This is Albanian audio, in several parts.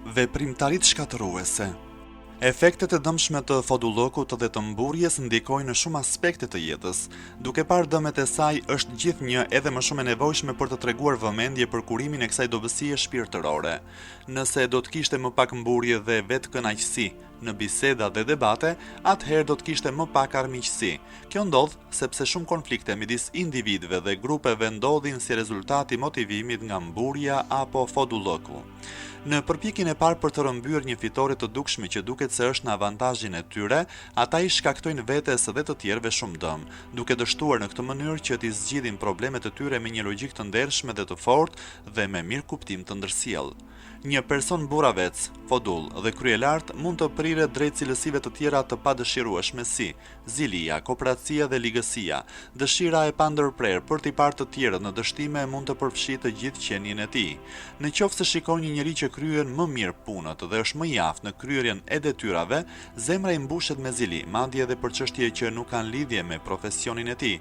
Veprimtaritë shkatërruese. Efektet e dëmshme të fodullëkut dhe të mburrjes ndikojnë në shumë aspekte të jetës. Duke parë dëmet e saj, është gjithnjë edhe më shumë e nevojshme për të treguar vëmendje për kurimin e kësaj dobësie shpirtërore. Nëse do të kishte më pak mburrje dhe vetëkënaqësi në biseda dhe debate, atëherë do të kishte më pak armiqësi. Kjo ndodh sepse shumë konflikte midis individëve dhe grupeve ndodhin si rezultat i motivimit nga mburrja apo fodullëku. Në përpjekjen e parë për të rrëmbyer një fitore të dukshme që duket se është në avantazhin e tyre, ata i shkaktojnë vetes dhe të tjerëve shumë dëm, duke dështuar në këtë mënyrë që t'i zgjidhin problemet e tyre me një logjikë të ndershme dhe të fortë dhe me mirëkuptim të ndërsjellë. Një person burravec, fodull dhe kryelartë mund të priret drejt cilësive të tjera të padëshirueshme si, Zilia, kopracia dhe ligësia, dëshira e pandërprerë për t'i parë të tjerët në dështime mund të përfshijë të gjithë qenien e tij. Në qoftë se shikon një njeri që kryen më mirë punët dhe është më i aftë në kryerjen e detyrave, zemra i mbushet me zili, madje edhe për çështje që nuk kanë lidhje me profesionin e tij.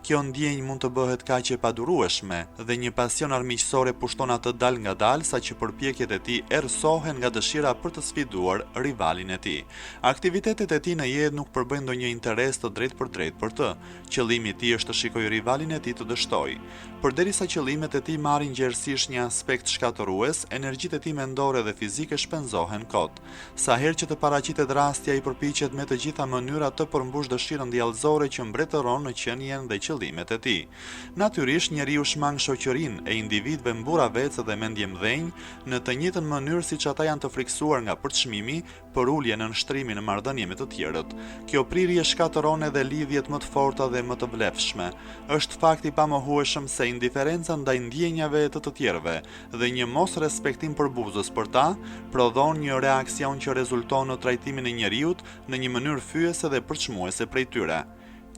Kjo ndjenjë mund të bëhet kaq e padurueshme, dhe një pasion armiqësor e pushton atë dalëngadalë saqë përpjekjet e tij errësohen nga dëshira për të sfiduar rivalin e tij. Aktivitetet e tij në jetë nuk përbëjnë ndonjë interes të drejtpërdrejtë për të. Qëllimi i tij është të shikojë rivalin e tij të dështojë. Përderisa qëllimet e tij marrin gjerësisht një aspekt shkatërrues, energjitë e tij mendore dhe fizike shpenzohen kot. Sa herë që të paraqitet rasti ai përpiqet me të gjitha mënyrat të përmbushë dëshirën djallëzore që mbretëron në qenien dhe qëllimet e tij. Natyrisht, njeriu shmang shoqërinë e individëve mburravecë dhe mendjemëdhenj në të njëjtën mënyrë siç ata janë të frikësuar nga përçmimi, përulja e nënshtrimi në marrëdhënie me të tjerët. Kjo prirje shkatërron edhe lidhjet më të forta dhe më të vlefshme. Është fakt i pamohueshëm se indiferenca ndaj ndjenjave të të tjerëve dhe një mosrespektim përbuzës për ta, prodhon një reaksion që rezulton në trajtimin e njeriut në një mënyrë fyese dhe përçmuese prej tyre.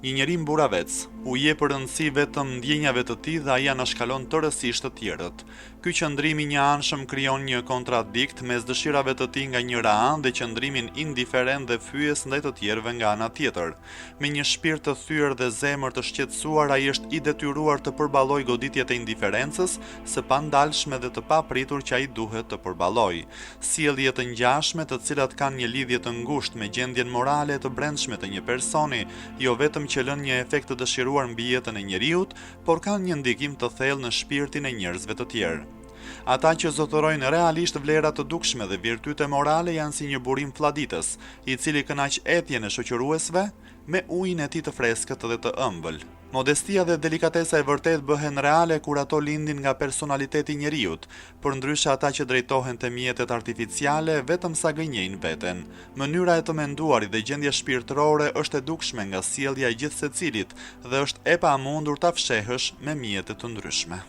Një njeri mburravec, u jep rëndësi vetëm ndjenjave të tij dhe ai anashkalon tërësisht të tjerët. Ky qëndrim i njëanshëm krijon një kontradiktë mes dëshirave të tij nga njëra anë dhe qëndrimin indiferent dhe fyes ndaj të tjerëve nga ana tjetër. Me një shpirt të thyer dhe zemër të shqetësuar ai është i detyruar të përballojë goditjet e indiferencës së pandalshme dhe të papritur që ai duhet të përballojë. Sjellje të ngjashme të cilat kanë një lidhje të ngushtë me gjendjen morale të brendshme të një personi, jo vetëm që lënë një efekt të dëshiruar mbi jetën e njeriut, por kanë një ndikim të thellë në shpirtin e njerëzve të tjerë. Ata që zotërojnë realisht vlera të dukshme dhe virtyte morale janë si një burim flladitës, i cili kënaq etjen e shoqëruesve me ujin e tij të freskët dhe të ëmbël. Modestia dhe delikatesa e vërtetë bëhen reale kur ato lindin nga personaliteti i njeriut, përndryshe ata që drejtohen te mjetet artificiale vetëm sa gënjejnë veten. Mënyra e të menduarit dhe gjendja shpirtërore është e dukshme nga sjellja e gjithsecilit dhe është e pamundur ta fshehësh me mjete të ndryshme.